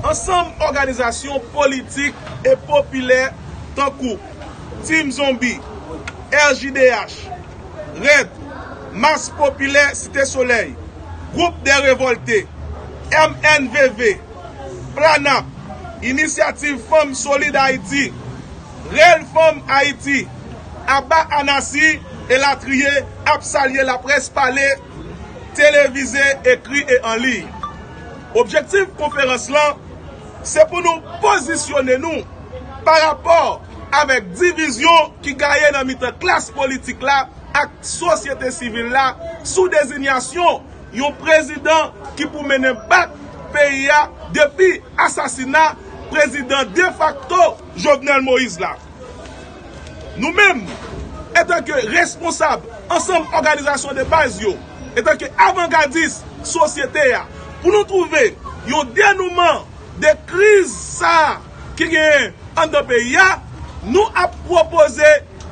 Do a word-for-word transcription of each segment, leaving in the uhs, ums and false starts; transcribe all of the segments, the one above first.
Ansanm òganizasyon politik e popilè tankou Team Zonbi, R J D H, rèd, Mas Popilè Site Solèy, Gwoup dè Revòlte, M N V V, PLANAP, Inisyativ Fanm Solid Ayiti, Rèl Fanm Ayiti, Aba Anasi, elatriye, ap salye laprès pale, televize, ekri e an liy. Objektif konferans lan, se pou nou pozisyone nou pa rapò avèk divizyon ki gaye nan mitan klas politik la ak sosyete sivil la sou dezinyasyon yon prezidan ki pou mennen bak peyi a depi asasina prezidan defakto Jovenel Moïse la. Nou menm, antanke responsab ansanm òganizasyon de baz yo, antanke avangadis sosyete a, pou nou twouve yon denouman de kriz sa a ki genyen anndan peyi a, nou ap pwopoze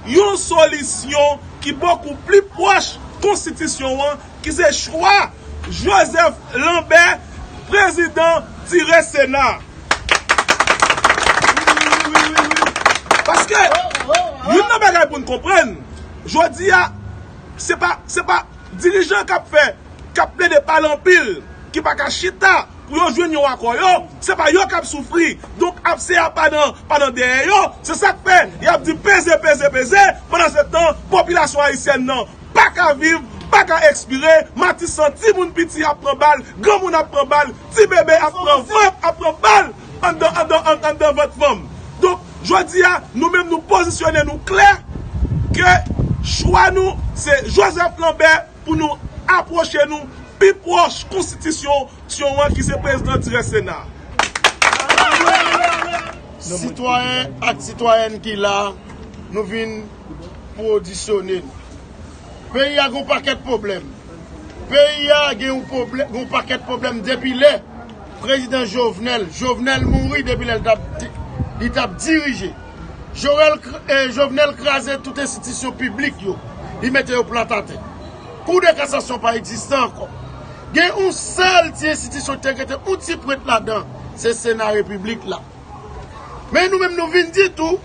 yon solisyon ki bokou pli pwòch konstitisyon an, ki se chwa Joseph Lambert, prezidan tire Sena. Paske, youn nan bagay pou n konprann, jodi a, se pa, se pa dirijan k ap fè, k ap plede pale anpil, ki pa ka chita pou yo jwenn yon akò yo, se pa yo k ap soufri. Donk, abse a pa nan, pa nan dèyè yo. Se sa k fè y ap di peze, peze, peze, pandan se tan, popilasyon ayisyèn nan pa ka viv, pa ka ekspire, matisan, timoun piti ap pran bal, granmoun ap pran bal, ti bebe ap pran vant, ap pran bal anndan, anndan, ann-, anndan vant fanm. Donk, jodi a, nou menm nou pozisyone nou klè ke chwa nou se Joseph Lambert pou nou apwoche nou pi pwòch konstitisyon an ki se prezidan dirèk Sena. Sitwayen ak sitwayèn ki la, nou vin pozisyone nou. Peyi a gon pakèt pwoblèm. Peyi a gen yon pwoblè-, gon pakèt pwoblèm depi lè prezidan Jovenel, Jovenel mouri depi lè l t ap di-, li t ap dirije. Joel kr-, eh, Jovenel kraze tout enstitisyon piblik yo. Li mete yo plat atè. Kou de kasasyon pa egziste ankò. Gen yon sèl ti enstitisyon ki te rete yon ti pwent ladan, se Sena Repiblik la. Men nou menm nou vin di tou,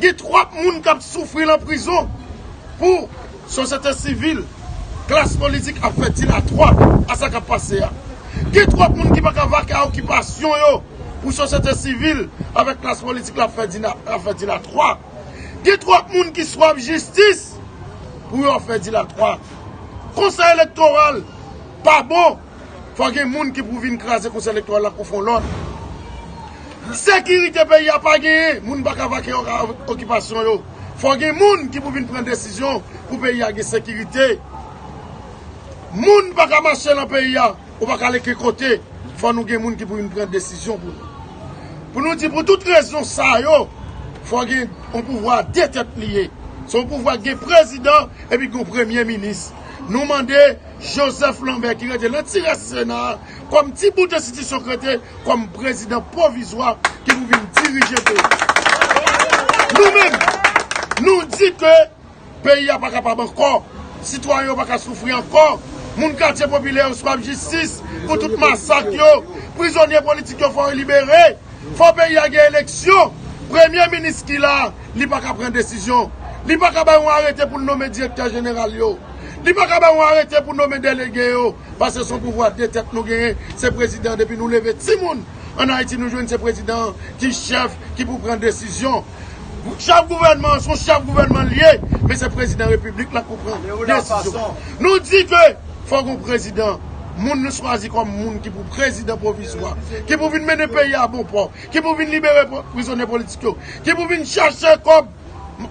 gen twòp moun k ap soufri nan prizon pou sosyete sivil, klas politik ap fè dilatwa a sa k ap pase a. Gen twòp moun ki pa ka vake a okipasyon yo pou sosyete sivil avèk klas politik la ap fè dina-, ap fè dilatwa. Gen twòp moun ki swaf jistis pou yo ap fè dilatwa. Konsèy elektoral pa bon. Fò gen moun ki pou vin kraze konsèy elektoral la kou fon lòt. Sekirite peyi a pa genyen, moun pa ka vake o-, okipasyon yo. Fò gen moun ki pou vin pran desizyon pou peyi a gen sekirite. Moun pa ka mache nan peyi a, ou pa ka ale ken kote. Fò nou gen moun ki pou vin pran desizyon pou nou. Pou nou di pou tout rezon sa yo, fò gen yon pouvwa de tèt li ye. Se yon pouvwa ki gen prezidan epi gen yon premye minis. Nou mande Joseph Lambert ki rete nan ti rès Sena a, kòm ti bout enstitisyon k rete, kòm prezidan pwovizwa ki pou vin dirije peyi. Nou menm, nou di ke peyi a pa kapab ankò, sitwayen yo pa ka soufri ankò, moun katye popilè yo swaf jistis pou tout masak yo, prizonye politik yo fò yo libere. Fò peyi a gen eleksyon. Premye minis ki la, li pa ka pran desizyon. Li pa ka bay yon arete pou l nonmen direktè jeneral yo. Li pa ka bay yon arete pou nonmen delege yo. Paske se yon pouvwa de tèt nou genyen. Se prezidan, depi nou leve timoun. Ann Ayiti, nou jwenn se prezidan ki chèf, ki pou pran desizyon. Chèf gouvènman an, se yon chèf gouvènman l ye, men se prezidan repiblik la k pou pran desizyon. Nou di ke fò gen yon prezidan, moun nou chwazi kòm moun ki pou prezidan pwovizwa, ki pou vin mennen peyi a bon pò, ki pou vin libere po-, prizonye politik yo, ki pou vin chache kòb,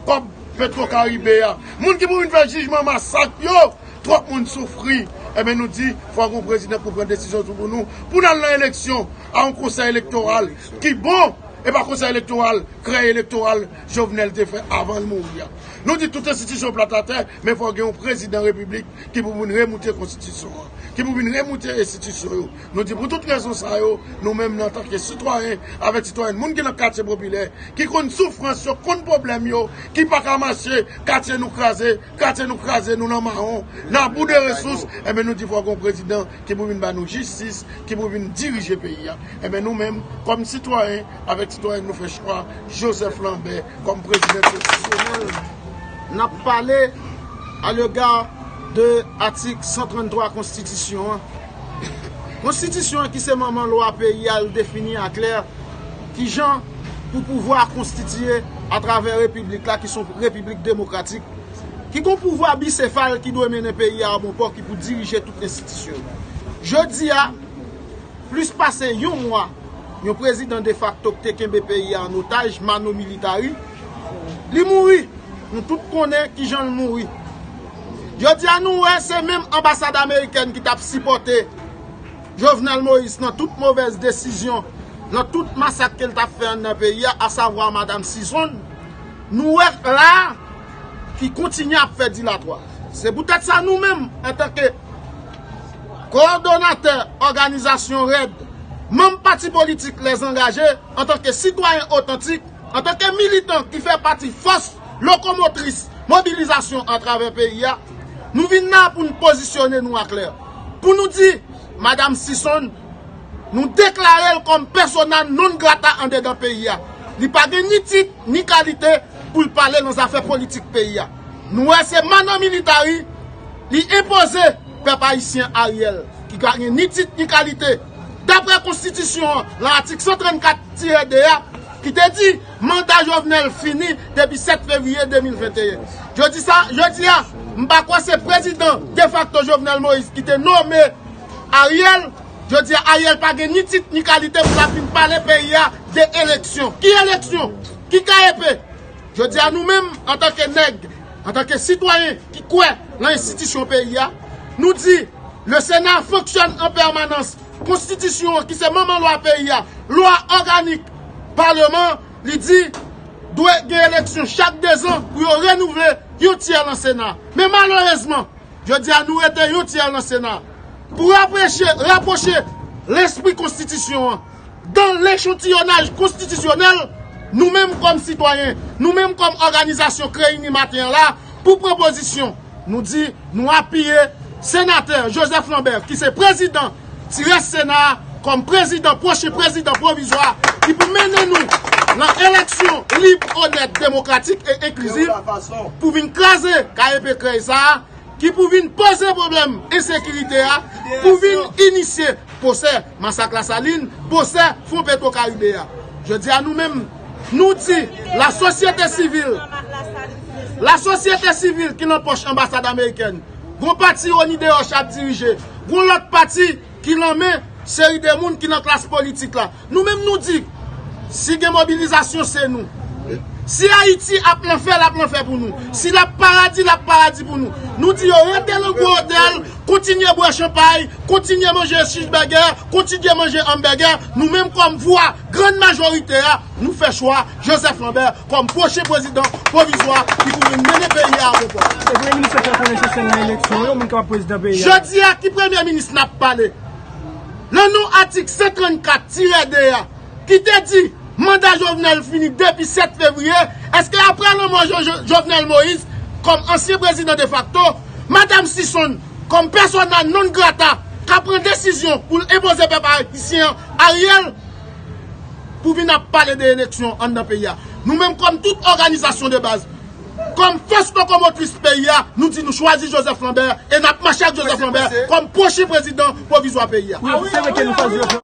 kòb Petro Karibe a, moun ki pou vin fè jijman masak yo. Twòp moun soufri. Enben, nou di, fò gen yon prezidan pou pran desizyon sou pou nou, pou n al nan eleksyon a yon konsèy elektoral ki bon, E pa konsèy elektoral, krèy elektoral Jovenel te fè avan l mouri a. Nou di tout enstitisyon plat atè, men fò gen yon prezidan repiblik ki pou vin remoute konstitisyon an, ki pou vin remoute enstitisyon yo. Nou di pou tout rezon sa yo, nou menm antanke sitwayen avèk sitwayèn, moun ki nan katye popilè, ki konn soufrans yo, konn pwoblèm yo, ki pa ka mache, katye nou kraze, katye nou kraze, nou nan mawon, nan bou de resous, enben nou di fò gen yon prezidan ki pou vin ba nou jistis, ki pou vin dirije peyi a. Enben nou menm, kòm sitwayen, avèk sitwayèn, nou fè chwa Joseph Lambert kòm prezidan enstitisyonèl. N ap pale a lega de atik san tranntwa konstitisyon an. Konstitisyon an ki se manman lwa peyi a, l defini aklè kijan pou pouvwa a konstitiye atravè repiblik la, ki se yon repiblik demokratik, ki gon pouvwa bisefal ki dwe mennen peyi a a bon pò, ki pou dirije tout enstitisyon yo. Jodi a, plis pase yon mwa, yon prezidan defakto ki te kenbe peyi a an otaj, Mano Militari, li mouri. Nou tout konnen kijan l mouri. Jodi a, nou wè se menm anbasad amerikèn ki t ap sipòte Jovenel Moïse nan tout movèz desizyon, nan tout masak ke l t ap fè anndan peyi a, asavwa Madam Sison, nou wè la a ki kontinye ap fè dilatwa. Se poutèt sa nou menm, antanke kowòdonatè òganizasyon rèd, manm pati politik Lèzangaje, antanke sitwayen otantik, antanke militan ki fè pati fòs lokomotris mobilizasyon atravè peyi a, nou vin la pou n pozisyone nou aklè. Pou nou di, Madam Sison, nou deklare l kòm persona non grata andedan peyi a. Li pa gen ni tit, ni kalite pou l pale nan zafè politik peyi a. Nou wè se Mano Militari, li enpoze pèp ayisyen Ariel, ki pa gen ni tit, ni kalite. Daprè konstitisyon an, nan atik san trannkat tirè de a, ki te di, manda Jovenel fini depi sèt fevriye de mil venteyen. Jodi sa, jodi a, m pa kwè se prezidan defakto Jovenel Moïse ki te nome Ariel. Jodi a, Ariel pa gen ni tit, ni kalite pou l ap vin pale peyi a de eleksyon. Ki eleksyon? Ki K E P? Jodi a, nou menm, antanke nèg, antanke sitwayen ki kwè nan enstitisyon peyi a, nou di, le Sénat fonctionne en permanence. Konstitisyon an, ki se manman lwa peyi a, lwa òganik palman, li di, dwe gen eleksyon chak dezan pou yo renouvle yon tyè nan Sena. Men malerezman, jodi a, nou rete yon tyè nan Sena. Pou rapwoche, rapwoche lespri konstitisyon an, dan lechantiyonaj konstitisyonèl, nou menm kòm sitwayen, nou menm kòm òganizasyon k reyini maten an la, pou pwopozisyon, nou di, nou apiye senatè Joseph Lambert, ki se prezidan ti rès Sena a, kòm prezidan, pwochen prezidan pwovizwa, ki pou mennen nou nan eleksyon lib, onèt, demokratik e enklizif, pou vin kraze K E P krèy sa a, ki pou vin poze pwoblèm ensekirite a, pou vin inisye pwosè masak Lasalin, pwosè Fon Petwo Karibe a. Jodi a, nou menm, nou di, lasosyete sivil, lasosyete sivil ki nan pòch anbasad amerikèn, gon pati Rony Desroches ap dirije, gon lòt pati ki nan men seri de moun ki nan klas politik la. Nou menm, nou di, si gen mobilizasyon, se nou. Si Ayiti ap lanfè, l ap lanfè pou nou. Si l ap paradi, l ap paradi pou nou. Nou di yo rete nan gwo otèl, kontinye bwè chanpay, kontinye manje cheeseburger, kontinye manje hamburger. Nou menm kòm vwa grann majorite a, nou fè chwa Joseph Lambert kòm pwochen prezidan pwovizwa ki pou vin mennen peyi a a bon pò. E premye minis fè konnen se sèl nan eleksyon yo moun kapab prezidan peyi a. Jodi a, ki premye minis n ap pale? Nan non atik san trannkat tirè de a, ki te di manda Jovenel fini depi sèt fevriye, èske apre lanmò Jo-, Jo-, Jovenel Moïse kòm ansyen prezidan defakto, Madam Sison kòm persona non grata ka pran desizyon pou l enpoze pèp ayisyen an Ariel pou vin ap pale de eleksyon anndan peyi a? Nou menm kòm tout òganizasyon de baz, kòm fòs lokomotris peyi a, nou di nou chwazi Joseph Lambert e n ap mache ak Joseph Lambert kòm pwochen prezidan pwovizwa peyi a. Wi, se vre ke nou chwazi Joseph